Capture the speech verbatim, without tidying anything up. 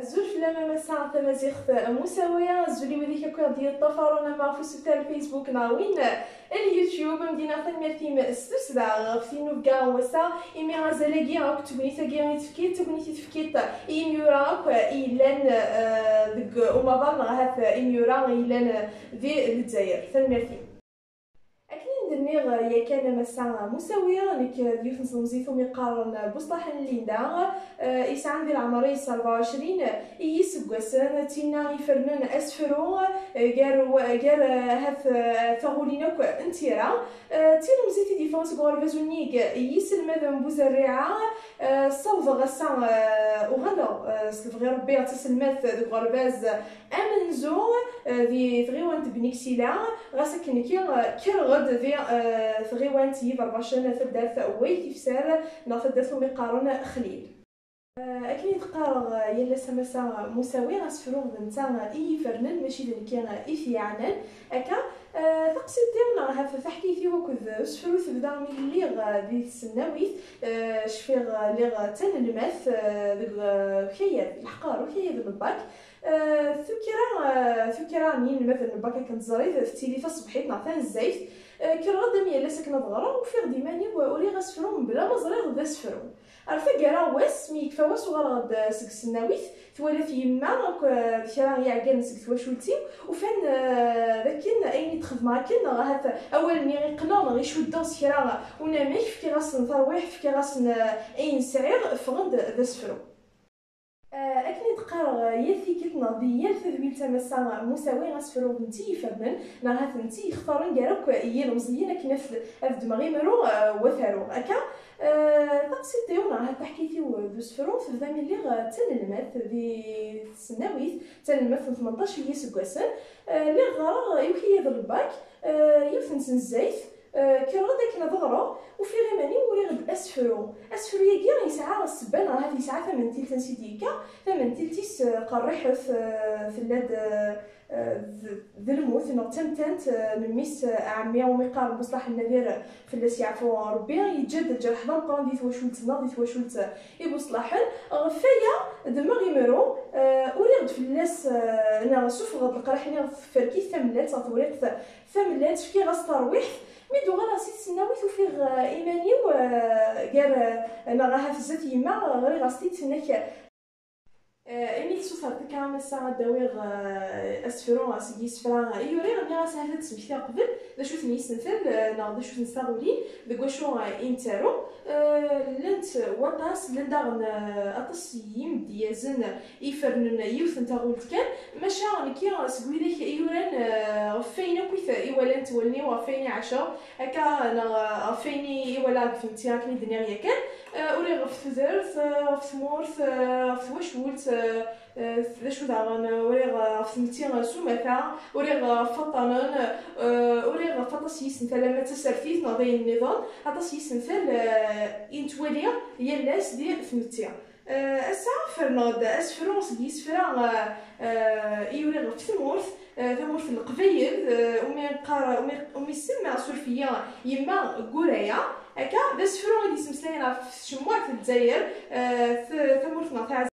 Azul fell-am a massa tamaziɣt n Musawi, azul i wid akk i ɣ-d-yeṭṭafaren ama ɣef usuter n Facebook neɣ win n YouTube. Am dinna tanemmirt-im s tussda ɣef tinnubga n wass-a, imi azal-agi akk d tegnit-agi i tefkiḍ, tagnit i tefkiḍ i yimyura akk i yellan, eh, deg umaḍal neɣ ahat imyura i yellan di Lezzayer. Tanemmirt-im. Akken i d-nniɣ yakan a massa Musawi, nekk d yiwet n tlemẓit umi qqaren Buṣlaḥ n Linda, eh, yesɛan di leɛmer-is rebɛa u ɛecrin n yiseggasen, d tinna ifernen asefru, eh, gar wa-, gar, eh, ahat, eh, taɣulin akk n tira. Eh, d tilemẓit i d-yeffɣen seg uɣerbaz unnig n yiselmaden n Buzerriɛa. Eh, ssawḍeɣ ass-a, eh, uɣaleɣ, eh, s lebɣi Rebbi d taselmadt deg uɣerbaz amenzu, eh, di tɣiwant n Bni Ksila, ɣas akken nekki, eh, kkreɣ-d di, eh, tɣiwant n Yiberbacen, taddart n Wayt Ifsar, neɣ taddart umi qqaren Xlil. Eh, akken i d-qqareɣ, eh, yal ass a massa Musawi, asefru d netta i yi-ifernen, mačči d nekki i t-yeɛnan. Akka, eh, taqsiṭ-iw neɣ ahat taḥkayt-iw akked usefru tebda mi lliɣ, eh, di tesnawit, eh, cfiɣ, eh, lliɣ d tanelmadt, eh, deg, eh, ukayad, leḥqer, ukayad n lbak. Eh, tukra, eh, tukra n yinelmaden n lbak akken teẓriḍ tettili taṣebḥit neɣ tanezzayt. Eh, kkreɣ-d am yal ass akken ad ɣreɣ, ufiɣ-d iman-iw, eh, uriɣ asefru mebla ma ẓriɣ d asefru. Ar taggara n wass, mi yekfa wass, uɣaleɣ-d seg tesnawit, twala-t yemma akk, eh, d kra n yiɛeggalen seg twacult-iw, ufan, eh, d akken ayen i d-xedmeɣ akken, neɣ ahat awal-nni i qqneɣ neɣ i cuddeɣ s kra unamek, fkiɣ-asen tarwiḥt, fkiɣ-asen, eh, ayen sɛiɣ, ffɣen-d d asefru. Eh, akken i d-qqareɣ, eh, yal tikkelt neɣ di yal tadwilt a massa Musawi, asefru d netta i yi-ifernen, neɣ ahat d netta i yi-ixtaren gar akk yilemẓiyen akken ad, ad ddmeɣ imru, eh, u ad t-aruɣ. Akka, eh, taqsiṭ-iw neɣ ahat taḥkayt-iw d usefru tebda mi lliɣ, eh, d tanelmadt di tesnawit, d tanelmadt n tmenṭac n yiseggasen. Eh, lliɣ ɣɣareɣ i ukayad n lbak, eh, yiwet n tnezzayt, eh, kkreɣ-d akken ad ɣreɣ, ufiɣ iman-iw uriɣ-d asefru. Asefru-agi yesɛa ssebba neɣ ahat yesɛa tamentilt ansi d-yekka, tamentilt-is, eh, qerriḥet, eh, tella-d, eh, eh, d, d lmut neɣ d tamettant, eh, n mmi-s, eh, ɛemmi, umi qqaren Buṣlaḥ n Nadir, fell-as yeɛfu Rebbi, yeǧǧa-d lǧerḥ d ameqqran di twacult-nneɣ, di twacult, eh, Ibuṣlaḥen. Ɣef waya, ddmeɣ imru, eh, uriɣ-d fell-as, eh, neɣ ssufɣeɣ-d leqraḥ-nni ɣef tferkit tamellalt, ɣer tewriqt tamellalt, fkiɣ-as tarwiḥt. Mi d-uɣaleɣ si tesnawit, ufiɣ, eh, iman-iw, eh, gar, eh, neɣ ahat zdat yemma, ɣriɣ-as-t-id, tenna-k, eh, imi tessutreḍ akka a massa ad d-awiɣ, eh, asefru seg yisefra i uriɣ, nniɣ-as ahat ad d-smektiɣ qbel d acu-ten yisental, eh, neɣ d acu-ten taɣulin, deg wacu, eh, i nettaru. Eh, llant waṭas, llan daɣen, eh, aṭas n yimedyazen i ifernen yiwet n taɣult kan, maca nekki seg widak i yuran, eh, ɣef wayen akk i t-, i walant wallen-iw, ɣef wayen i ɛaceɣ, akka, neɣ, eh, ɣef wayen i, i walaɣ deg tmetti, akken i d-nniɣ yakan. Eh, uriɣ ɣef tudert, eh, ɣef tmurt, eh, ɣef twacult, eh, eh, d acu daɣen, eh, uriɣ, eh, ɣef tmetti, eh, s umata, uriɣ, eh, ɣef waṭṭanen, eh, uriɣ ɣef aṭas n yisental, ama d tasertit neɣ d ayen nniḍen, aṭas n yisental, eh, i nettwali yal ass di tmetti. Eh, ass-a, ferneɣ-d asefru seg yisefra, eh, eh, i uriɣ ɣef tmurt, eh, tamurt n Leqbayel, eh, umi qqar-, umi, umi semma asuref-iyi yemma Guraya. Akka, d asefru i d-yettmeslayen ɣef tcemmurt n Lezzayer, eh, t-, tamurt-nneɣ taɛzayt.